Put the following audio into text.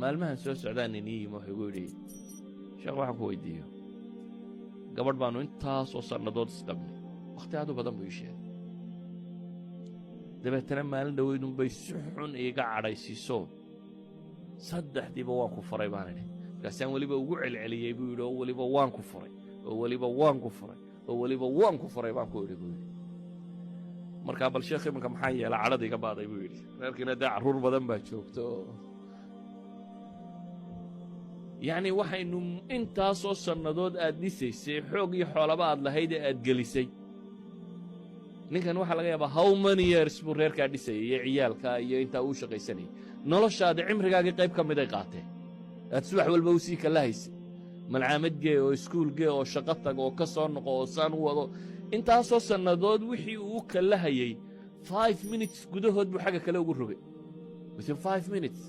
Maalmahan soo socdaan nin ii yimi, wuxuu igu yidhi: "Sheekh, waxaan ku weydiiyo, gabadh baannu intaasoo sannadood isqabnay." Wakhti aad u badan buu ii sheegay. "Dabeetana maalin dhoweydunbay si xun iiga cadhaysiiso, saddexdiiba waan ku furay baan idhi. Markaasaan weliba ugu celceliyey," buu yidhi, "oo weliba waan ku furay, oo weliba waan ku furay, oo weliba waan ku furay baan ku idhi," buu yidhi. "Markaa bal sheekh, iminka maxaan yeela? Cadhada iga baaday," buu yidhi. "Reerkiina dee carruur badan baa joogto." Yacni waxaynu intaasoo sannadood aad dhisaysay, xoog iyo xoolaba aad lahayd ee aad gelisay. Ninkan waxaa laga yaabaa how many years buu reerkaa dhisayay iyo ciyaalkaa iyo intaa uu shaqaysanayay. Noloshaadi, cimrigaagii qayb ka miday qaateen. Aad subax walba u sii kala haysay, malcaamad gee oo iskuul gee oo shaqo tag oo ka soo noqo oo saan u wado. Intaasoo sannadood wixii uu u kallahayey 5 minutes gudahood buu xagga kale ugu rogay, within 5 minutes.